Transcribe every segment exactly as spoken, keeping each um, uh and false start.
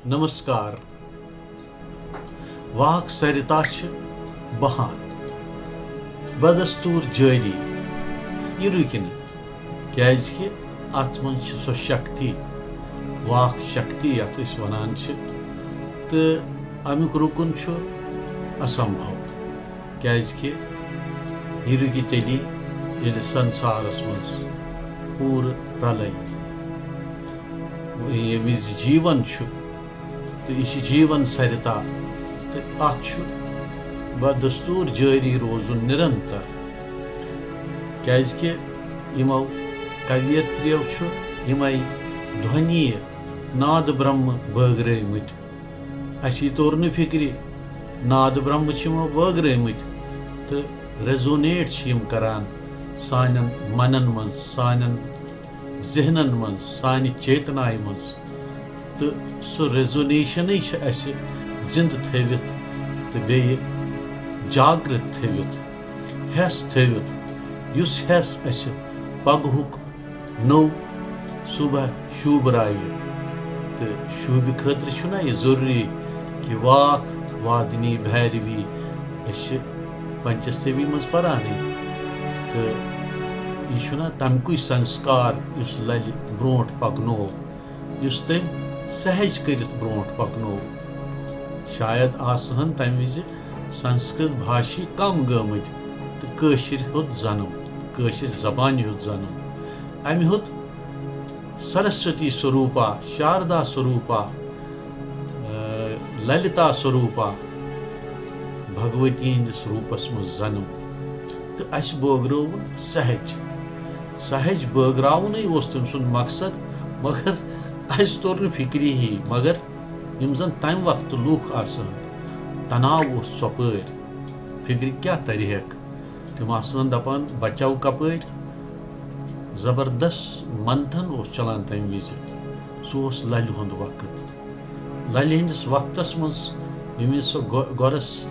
نمسکار۔ Walk سرتا چھِ بہان، بدستور جٲری۔ یہِ رُکہِ نہٕ، کیازِ کہِ اتھ منٛز چھِ سۄ شکتی، واک شکتی یتھ أسۍ ونان چھِ، تہٕ امیُک رُکُن چھُ اسمبھو، کیازِ کہِ یہِ رُکہِ تیٚلی ییٚلہِ سنسارس منٛز پوٗرٕ پرلے یی۔ ییٚمہِ وِزِ جیٖون چھُ، تہٕ یہِ چھِ جیٖون سرتا، تہٕ اتھ چھُ بدستور جٲری روزُن نرنتر، کیازِ کہِ یِمو کویتریو چھُ یِمے دھونی ناد برہم بٲگرٲومٕتۍ۔ اسی توٚر نہٕ فِکرِ، ناد برہم چھِ یِمو بٲگرٲومٕتۍ، تہٕ ریزونیٹ چھِ یِم کران سانٮ۪ن منن منٛز، سانٮ۪ن ذہنن منٛز، سانہِ چیتنایہِ منٛز۔ تہٕ سُہ ریزونیشنٕے چھِ اَسہِ زِندٕ تھٲوِتھ تہٕ بیٚیہِ جاگرت تھٲوِتھ، ہٮ۪س تھٲوِتھ، یُس ہٮ۪س اَسہِ پگہُک نوٚو صبح شوٗبراوِ۔ تہٕ شوٗبہِ خٲطرٕ چھُنہ یہِ ضروٗری کہِ واکھ وادنی بھیروی، أسۍ چھِ پنچستوی منٛز پرانٕے۔ تہٕ یہِ چھُنہ تَمہِ کُے سنسکار یُس لَلہِ برونٛٹھ پکنوو، یُس تٔمۍ سہج کٔرِتھ برونٛٹھ پکنوو۔ شاید آسہٕ ہن تَمہِ وِزِ سنسکرت بھاشی کم گٲمٕتۍ تہٕ کٲشِر ہیوٚت زنم، کٲشِر زبانہِ ہیوٚت زنم۔ اَمہِ ہیوٚت سرسوتی سوروپا، شاردا سوروپا، للتا سوروپا، بھگوتی ہٕنٛدِس روٗپس منٛز زنم۔ تہٕ اَسہِ بٲگرٲوُن سہج۔ سہج بٲگراوُنٕے اوس تٔمۍ سُنٛد مقصد، مگر اَسہِ توٚر نہٕ فِکری ہی۔ مگر یِم زن تَمہِ وقتہٕ لوٗکھ آسہٕ ہن، تناو اوس ژۄپٲرۍ، فِکرِ کیٛاہ ترِ ہیکھ؟ تِم آسہٕ ہن دپان، بچاو کپٲرۍ؟ زبردست منتھن اوس چلان تَمہِ وِزِ۔ سُہ اوس للہِ ہُنٛد وقت۔ للہِ ہٕنٛدِس وقتس منٛز ییٚمہِ وِزِ سۄ گۄ-، گۄرس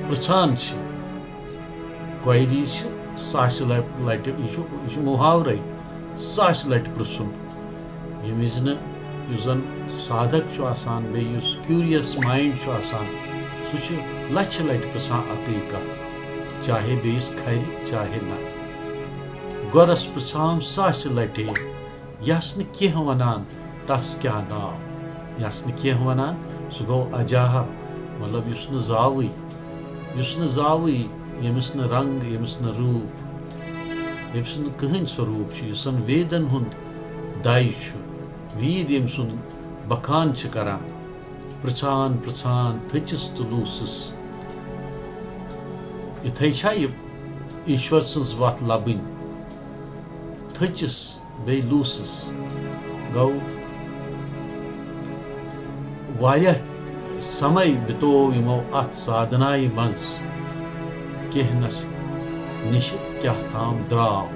پرژھان چھِ، کویریز چھِ ساسہِ لٹ-، لٹہِ، یہِ چھُ، یہِ چھُ محاورے، ساسہِ لٹہِ پرژھُن۔ ییٚمہِ وِزِ نہٕ یُس زن سادھک چھُ آسان، بیٚیہِ یُس کیوریس مایِنڈ چھُ آسان، سُہ چھُ لچھِ لٹہِ پرژھان اَکٕے کتھ، چاہے بیٚیِس کھرِ، چاہے نہ۔ گۄرس پرژھام ساسہِ لٹہِ، یس نہٕ کینٛہہ ونان، تس کیٛاہ ناو؟ یس نہٕ کینٛہہ ونان، سُہ گوٚو اجاہا، مطلب، یُس نہٕ زاوٕے، یُس نہٕ زاوٕے، ییٚمِس نہٕ رنٛگ، ییٚمِس نہٕ روٗپ، ییٚمِس نہٕ کٕہٕنۍ سۄ روٗپ چھُ، یُس زن ویدن ہُنٛد داے چھُ، وید ییٚمۍ سُنٛد بخان چھِ کران، پرژھان پرژھان تھٔچِس تہٕ لوٗسٕس۔ یِتھے چھا یہِ ایشور سٕنٛز وتھ لبٕنۍ؟ تھٔچِس بیٚیہِ لوٗسٕس۔ گوٚو واریاہ سمے بِتوو یِمو اتھ سادھنایہِ منٛز۔ کینٛہہ نس نِشہِ کیٛاہ تام درٛاو۔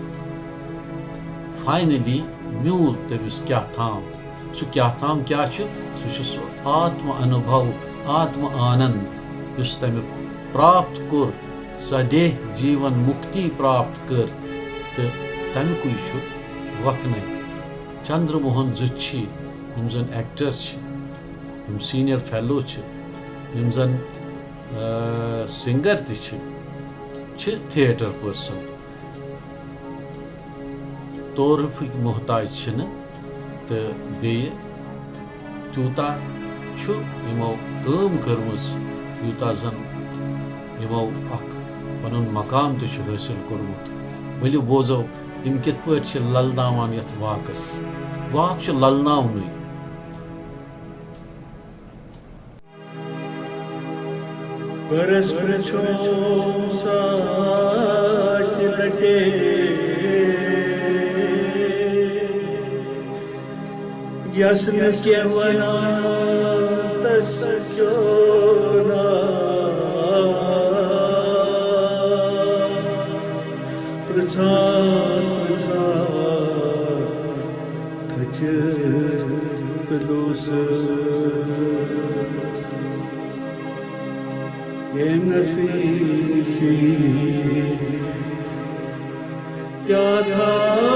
فاینلی میوٗل تٔمِس کیٛاہ تام۔ سُہ کیٛاہ تام کیٛاہ چھُ؟ سُہ چھُ سُہ آتم انوبھو، آتم آنند، یُس تٔمۍ پراپت کوٚر، سۄ دیہ جیون مُکتی پراپت کٔر، تہٕ تَمہِ کُے چھُ وکھنَے۔ چندر موہن زُچھی، یِم زن ایکٹر چھِ، یِم سینئر فیلو چھِ، یِم زن، آ، سنگر تہِ چھِ، چھِ تھیٹر پرسن۔ تعارفٕکۍ محتاج چھِنہٕ تہٕ بیٚیہِ تیوٗتاہ چھُ یِمو کٲم کٔرمٕژ، یوٗتاہ زن یِمو اکھ پنُن مقام تہِ چھُ حٲصِل کوٚرمُت۔ ؤلِو بوزو، یِم کِتھ پٲٹھۍ چھِ للناوان یتھ واکس۔ واک چھُ للناونُے۔ برس برچو ساس لٹے، یس نہٕ کینٛہہ ونان تس چوب ناو۔ پرژھان پرژھان تھٔچِس تہٕ لوٗسٕس۔ ییٚمہِ نسیٖب کیٛاہ تھاو